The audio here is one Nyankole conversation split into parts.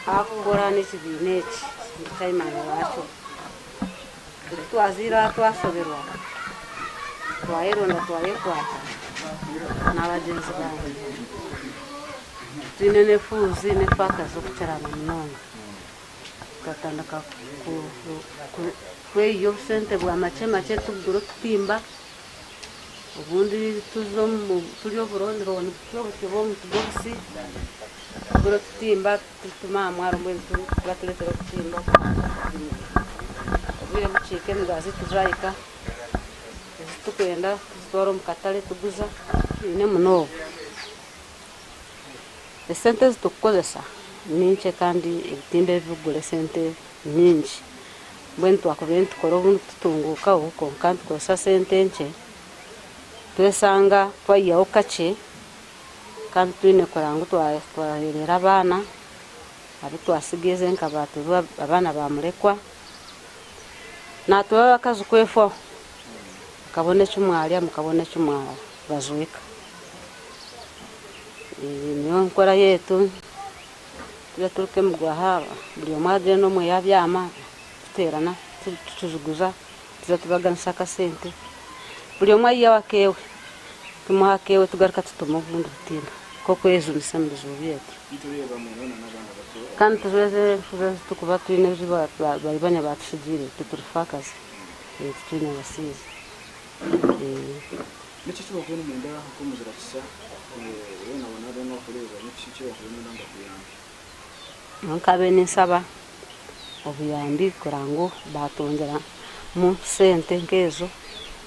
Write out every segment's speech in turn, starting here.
Akukora n'ekibiina eki ndi chairman waakyo. Ku twaziire aha twashoberwa, twayeronda twayekwata na bagyenzi bangye. Twine n'efuuzi n'efaakazi okukirana munonga. Tukatandika kweyiha obusente bwa makye makye tukugura otutimba, obundi tuza omu turya oburonironi bukye bukye omu tubokisi tugura otutimba tutuma aha mwaro mbwenu batureetera obutimba. Obwire bukihika emigabo zaitu zaahika, ezi turikwenda tuzitwara omu katare tuguza. Twine munonga. Esente ezi turikukozesa ni nkye kandi ebitimba ebi birikugura esente nyingi. Mbwenu twakubaire nitukora obundi tutunguukaho kwonka nitukozesa sente nkye, tweshanga twayihaho kakye kandi twine kureba ngu twareeberera abaana abu twatsigaire nka abaana ba murekwa. Naitwe abakazi kwefaho mukabona eki mwarya mukabona eki mwabajweka. Niyo nkora yaitu tuba turuka emiguha buri omwe agyenda omwe yabyama tuteerana tukijiguza tuza tubaganisa akasente buri omwe aihaho akewe tumuha akewe tugaruka tutuma obundi butimba nk'okwejunisa omu bizibu byaitu. Kandi tujweze enfuza ezi turikuba twine ezi baibanya baatutsigiire itwe turi faakazi titwine bashaija. Niki eki wakubaire nomwenda nk'omuzira kisa weena waaba nakureeba niki eki wakubaire nomwenda ngu akuyambe? Nyowe nkabaire ninsaba obuyambi kureba ngu batwongyeramu sente nk'ezo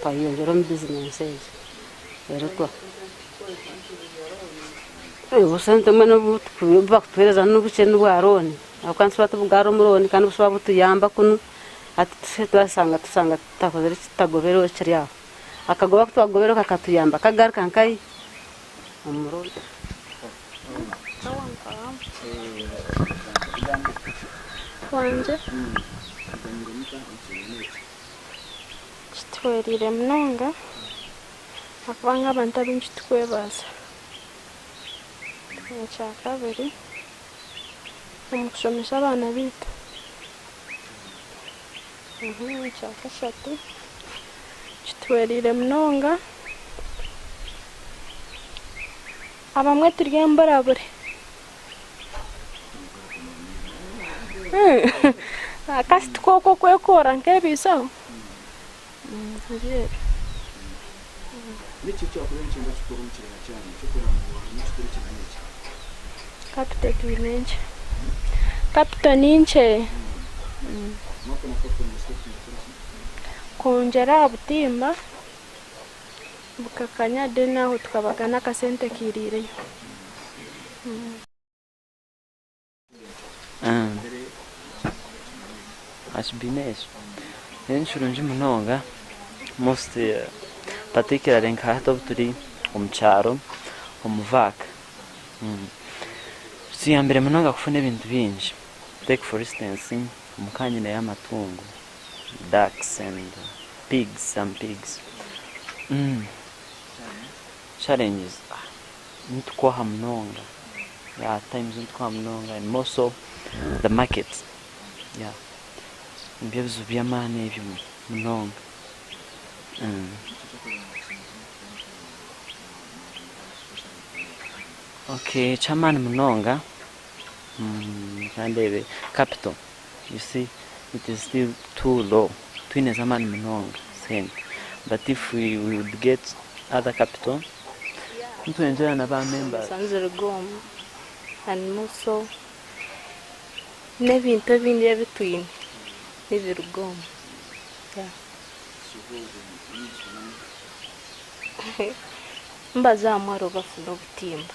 twayeyongyera omu bizinesi egi. Reero twa obusente mbwenu obu bakutuheereza nibukye nibwa looni ahabw'okuba nituba tubugarura omu looni kandi nibushusha butuyamba kunu hati twashanga tushanga tutakozire ki tutagobire ekiri aho. Akagoba aku twagobire kakatuyamba kagaruka nkahi? Omu road. Wangye kituhwereire munonga ahakuba nk'abantu abaingi tikwebaasa. Ekyakabiri, omu kushomesa abaana baitu. Ekyakashatu, kituhwereire munonga abamwe turi emburabure kasi tikwo okwekora nk'ebeisaho nibyo ebyo. Capital twine nkye, capital ni nkye. Kwongyera aha butimba bukakanya then aho tukabagana akasente kairiireyo. Aha kibiina eki ni kirungi munonga most particularly nka hati obu turi omu kyaro omu vaaka kituyambire munonga kufuna ebintu bingi. Take for instance omuka nyineyo amatungo ducks and pigs some pigs challenges nitukooha munonga at times nitukooha munonga and more so the market yeah nibyo bizibu by'amaani ebyo munonga. Okay eky'amaani munonga. Reka ndeebe capital you see it is still too low twine ez'amaani munonga sente but if we would get other capital nitwongyera na ba members. Nziriga omu and more so n'ebintu ebindi ebi twine nibiruga omu yeah. Mbaza aha mwaro bafuna obutimba.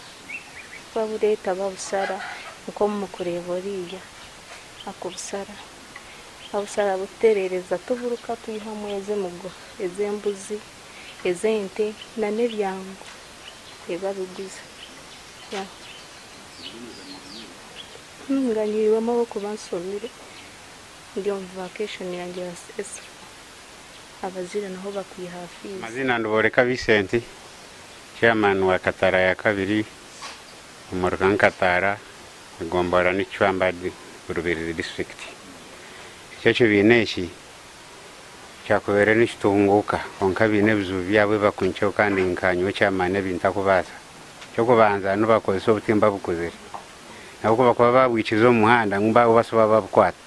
Babureeta babusara nk'omu mukureeba oriiya akubusara, babusara butereereza tuburuka twihamu ez'emiguha, ez'embuzi, ez'ente n'ebyangu babiguza. Nganyirwemu ahabw'okuba nshomire ndi omu vacation yangye ya S4 abazaire niho bakwiha fiizi. Amazina Ndiboreka Vincent, Chairman wa Katara ya kabiri omu Rukankataara. Egomborora ni Kicwamba Rubirizi disiturikiti. Eki ekibiina eki kyakubaire nikitunguuka kwonka baine ebizibu byabo ebi bakunkyeho kandi nka nyowe kyamaani ebi ntakubaasa. Eky'okubanza nibakozesa obutimba bukuzire nabo ku bakuba babwikiza omu muhanda ngu babaasa babukwata.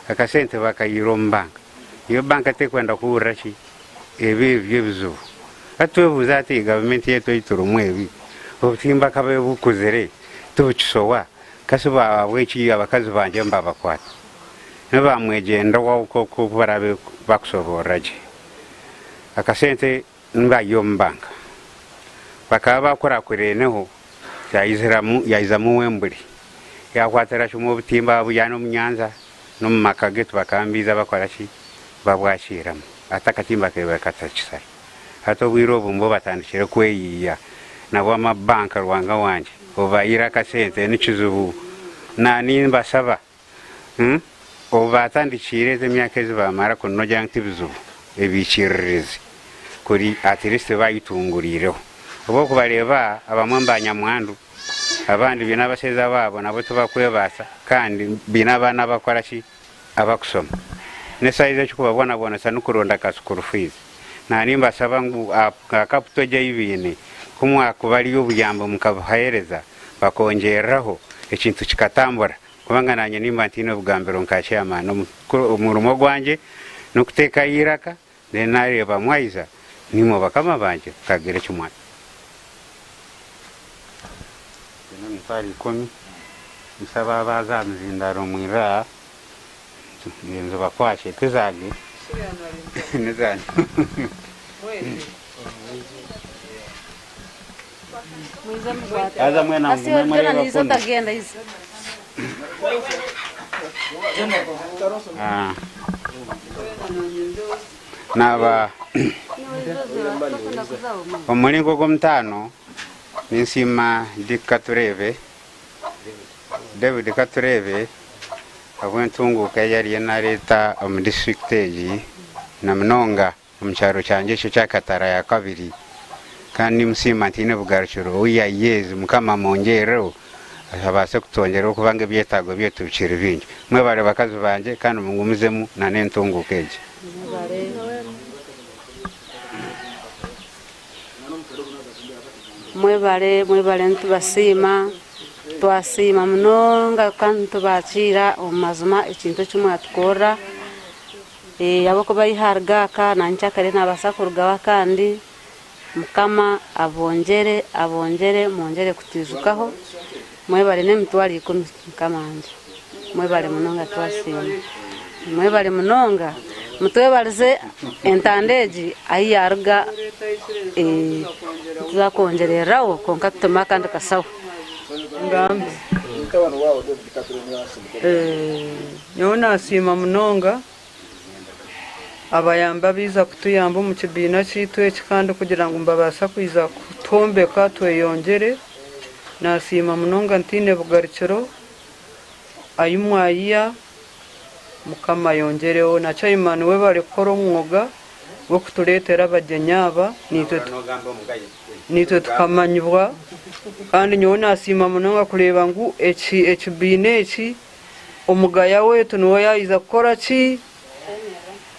Akasente bakayiira omu banka. Iyo banka tekwenda kuhurira ki ebi ebyo ebizibu. Hati twebuuze hati gavumenti yaitu ei turimu ebi obutimba ka bukuzire tibukisowa kasi ahabw'eki abakazi bangye nibabakwata? Nibamwegyenderwaho nk'oku baraabe bakushoboorora gye. Akasente Nibaija omu banka. Bakaba bakurakuraineho yaizamu Wemburi. Yakwatira kimwe obutimba babujyana omu nyanja n'omu maka gaitu bakaba nibaija bakora ki? Babwakiiramu. Hati akatimba kebaire katakisara. Hati obwire obu nibwo batandikire kweyiiya nabo amabanka Ruhanga wangye obahaire akasente nikizibu. Nanimbasaba Obu baatandikiire ezi emyaka ezi baamara kunu noogira ngu tibizibu ebiikiririzi kuri at least baayetunguriireho. Obu orikubareeba abamwe ni banyamwandu, abandi baine abashaija baabo nabo tibakwebaasa kandi baine abaana abakukora ki? Abakushoma. N'eshaaha ezi ekirikubabonabonesa n'okuronda ka school fees. Naanye nimbashaba ngu aha capital egi ei baine ku mwakuba ari obuyambi mukabuheereza bakongyereraho ekintu kikatambura. Kubanga naanye nimba ntaine obugambiro nka chairman, omurimo gwangye n'okuteekayo eiraka then nareeba mwaija naimwe bakama bangye mukagira eki mwakora. Egi n'emitwaro ikumi, nshaba abaaza aha mizindaaro mwirire aha nzibakwatse tizangye n'ezanyu. Haza mwena mugume mureeba kunu. Naaba omu muringo gw'omutaano ninsiima Dick Katureebe, David Katureebe ahabw'entunguuka ei ariyo nareeta omu disiturikiti egi na munonga omu kyaro kyangye ekyo ekya Katara ya kabiri kandi nimusiima ntaine bugarukiro ou yayeezi Mukama amwongyereho abaase kutwongyeraho kubanga ebyetaago byaitu bikiri bingi. Mwebare bakazi bangye kandi mungumizemu na n'entunguuka egi. Mwebare mwebare nitubasiima twasiima munonga kandi nitubakiira omu mazima ekintu eki mwatukorera. Ahabw'okuba ahi haaruga aka na nyenkyakare naabaasa kurugaho akandi, Mukama abongyere abongyere mwongyere kutwijukaho, mwebare n'emitwaro ikumi mukama wangye, mwebare munonga twasiima, mwebare munonga mutwebarize entanda egi ahi yaaruga nituza kwongyereraho kwonka tutemu akandi kashaho. Nyowe nasiima munonga abayambi abaiza kutuyamba omu kibiina kyaitu eki kandi kugira ngu nibabaasa kwija kutwombeka tweyongyere. Nasiima munonga ntaine bugarukiro ahi mwayiha Mukama ayongyereho. Na chairman webare kukora omwoga gw'okutureetera abagyenyi aba naitwe tukamanyibwa kandi nyowe nasiima munonga kureeba ngu ekibiina eki Omugaya wetu niwe yaiza kukora ki?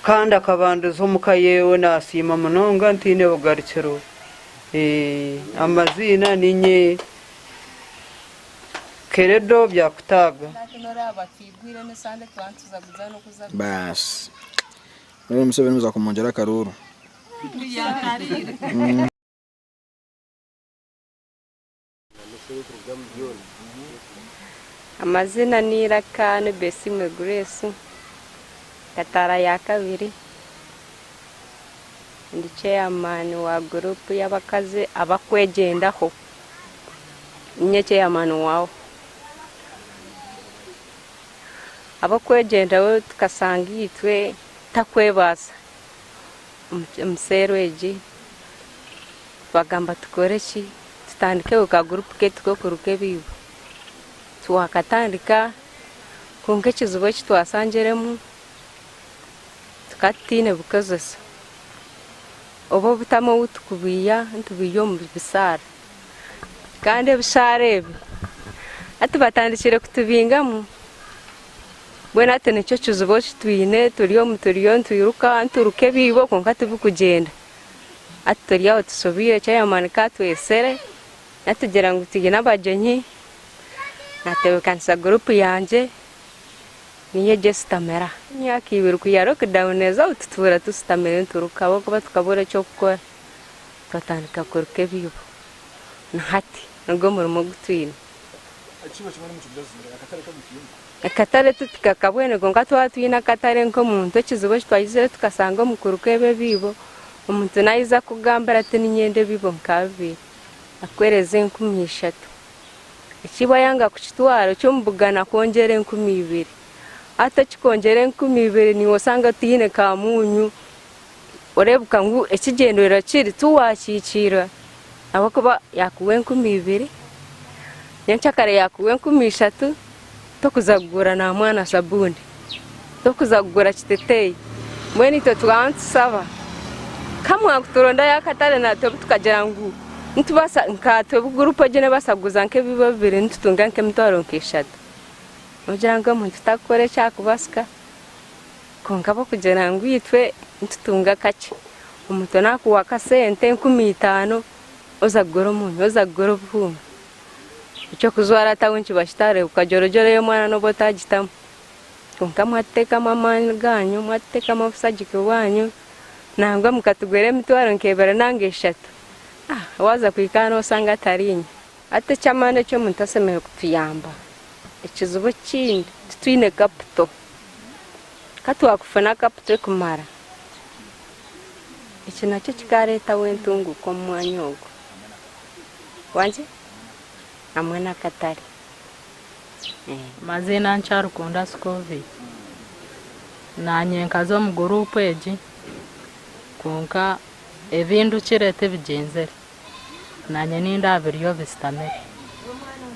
Kandi akabandiza omuka yewe nasiima munonga ntaine bugarukiro. Amaziina ninye Keredo Byakutaaga. Baasi mbwenu Museveni muza kumwongyera akaruuru. Amazina ni Iraka ni Besimwe Grace, Kataara ya kabiri, ndi chairman wa group y'abakazi abakwegyendaho, ninye chairman waabo. Abakwegyendaho tukashanga itwe tutakwebaasa omu seero egi, twagamba tukore ki? Tutandikeho ka gurupu kaitu k'okuruka ebiibo. Twakatandika kwonka ekizibu eki twashangiremu tukaba tutaine bukozeso. Obu obutama obu turikubwiha nitubwiha omu bisaara kandi ebisaara ebi hati. Hati batandikire kutubingamu. Mbwenu hati nikyo kizibu eki twine, turi omu turiyo nitwiruka nituruka ebiibo kwonka tibikugyenda. Hati turi aho tushobeirwe chairman ka atwetsire yatugira ngu twine abagyenyi, natebeekanisa guruupu yangye niyo egi eshutamire aha. Emyaka ibiri kwiha lockdown eza tutuura tushutamire nituruka ahabw'okuba tukabura eky'okukora twatandika kuruka ebiibo. Na hati nigwo murimo ogu twine. Akatare titukakabwine kwonka twaba twine akatare nk'omuntu ekizibu eki twagizire tukashanga omu kuruka ebi ebiibo, omuntu naayiza kukugambira ati niinyenda ebiibo nka bibiri, akuheereze 3000. Ekiibo ayanga kukitwara okyomubugana akwongyera 2000. Hati okikwongyera 2000 niiwe oshanga otaine ka munyu, oreebeka ngu ekigyendererwa kiri tiwaakihikiirira ahabw'okuba yaakuha 2000, nyenkyakare yaakuha 3000, tokuza kugura na mwana sabuuni, tokuza kugura kiteteeyi. Mbwenu itwe twaba nitusaba ka mwakuturondayo akatare natwe tukagira ngu nitubaasa nkatwe guruupu egi neebaasa kuguza nk'ebiibo bibiri nitutunga nk'emitwaro nk'eshatu. Noogira ngu omuntu takukora eki arikubaasika? Kwonka ahabw'okugira ngu itwe nitutunga kakye, omuntu naakuha akasente 5000 oza kugura omunyu, oza kugura obuhunga. Eky'okujwara tawuni kiba kitareebeka jorojoro y'omwana n'obu otaagitamu. Kwonka mwatuteekamu amaani gaanyu, mwatuteekamu obushagiki bwanyu, nangwa mukatugurira emitwaro nk'ebiri nanga eshatu, waaza kuhika hanu oshanga atariinye. Hati eky'amaani eki omuntu ashemereire kutuyamba, ekizibu ekindi titwine kapito. Ka twakufuna kapito ekumara, eki nakyo kikaareetaho entunguuka omu mwanya ogu. Wangi? Hamwe n'akatare. Amaziina Nkyarukunda Scovia. Naanye nkaza omu guruupu egi kwonka ebindukire tibigyenzire. Naanye nindeeba biriyo bisitamire.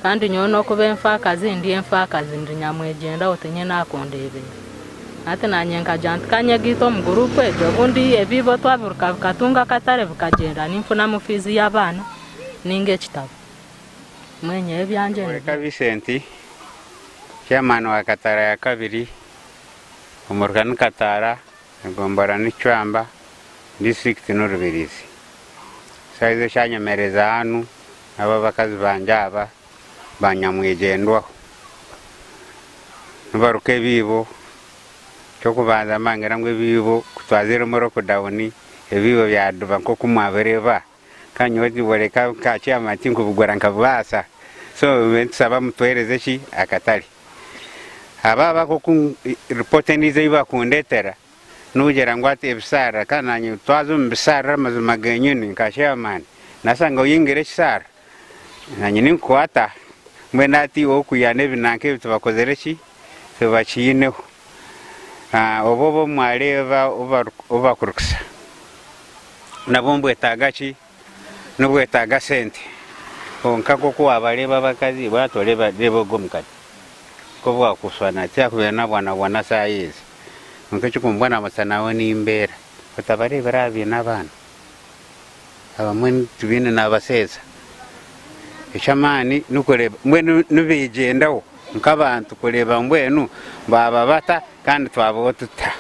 Kandi nyowe n'okuba enfaakazi ndi enfaakazi ndi nyamwegyendaho tinyine ahakundeebera. Hati naanye nkagira nti kanyegaite omu guruupu egi obundi ebiibo twabiruka bikatunga akatare bikagyenda ninfunamu fiizi y'abaana ninga ekitabo. Mbwenu nyowe ebyangye Mureka Vincent, chairman wa Kataara ya kabiri, omuruka ni Kataara, egombolola ni Kicwamba, disiturikiti ni Rubirizi. Shaaha ezi ekyanyemereza hanu n'aba abakazi bangye aba banyamwegyendwaho. Nibaruka ebiibo, eky'okubanza mbangira ngu ebiibo ku twazire omu lockdown ebiibo byaduba nk'oku mwabireeba. Kandi nyowe tiboreka nka chairman tinkubigura nkabibaasa so nitusaba mutuhereze ki akatare. Aba aba nkoku report endiijo ei bakundetera nogira ngu hati ebisharara kandi nanye twaza omu bisharara amazima genyini nka chairman nashanga oyingire ekisharara nanye ninkukwata mbwenu hati okwiha nebinanka ebi tibakozire ki tibakiineho. Obu obu mwareeba obu bakurukisa nabwo nibwetaaga ki? Nibwetaaga sente. Kwonka nk'oku waabareeba abakazi, waaba oreeba reeba ogu omukazi nk'obu waakushushana tiyakubaire naabonabona shaaha ezi. Kwonka ekirikumbonabonesa nawe nimbeera. Otabareebire aha baine abaana, abamwe tibaine naabaseeza. Eky'amaani n'okureeba mbwenu nibegyendaho nk'abantu kureeba mbwenu baaba bata kandi twabaho tuta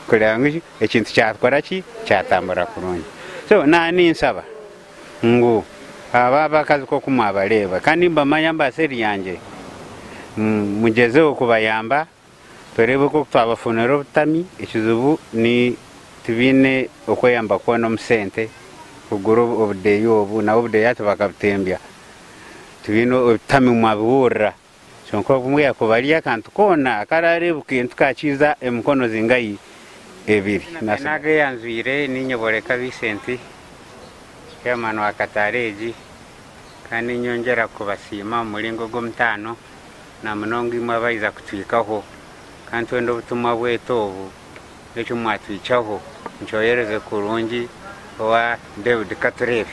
kureeba ngu ekintu kyakora ki kyatambura kurungi. So naaba ninshaba ngu aba abakazi nk'oku mwabareeba kandi nimbamanya mbaseeri yangye mugyezeho kubayamba Tureebe oku twabafunira obutami, ekizibu ni tibaine okweyamba kwona omu sente kugura obudeeya obu, nabwo obudeeya hati bakabutembya. Tibaine obutami mwabihurira kyonka obumwe yakuba ari akantu koona akarareebuka tikakiiza emikono zingahi ebiri. Nageyanzwire niinye Boreka Vincent, chairman wa Kataara egi kandi ninyongyera kubasiima omu muringo gw'omutaano. Na munonga imwe abaija kutuhikaho, kandi twenda obutumwa bwaitu obu n'eki mwatuhikyaho mukyohereze kurungi owa David Katureebe.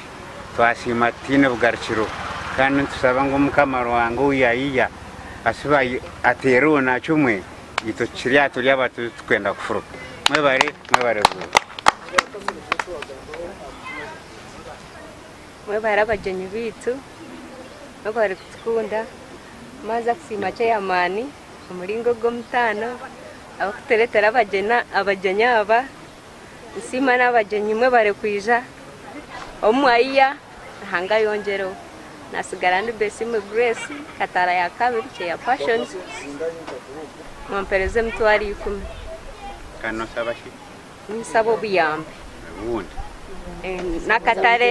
Twasiima tutaine bugarukiro kandi nitushaba ngu Mukama Ruhanga ou yaiha ashuba ateereho na kimwe itwe tukiri aha turi abato turikwenda kufuruka. Mwebare, mwebare buzima. Mwebare abagyenyi baitu, mwebare kutukunda. Maza kusiima chairman omuringo gw'omutaano abakutureetera abagyena abagyenyi aba nsiima n'abagyenyi imwe bari kwija omumwayiya Ruhanga ayongyereho. Nasigara ndi Besiime Grace Kataara ya kabiri chairperson mwampereza emitwaro 10. Kandi nosaba ki? Ninsaba obuyambi Obundi. N'akatare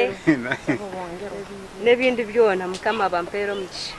n'ebindi byona Mukama abampeere omugisha.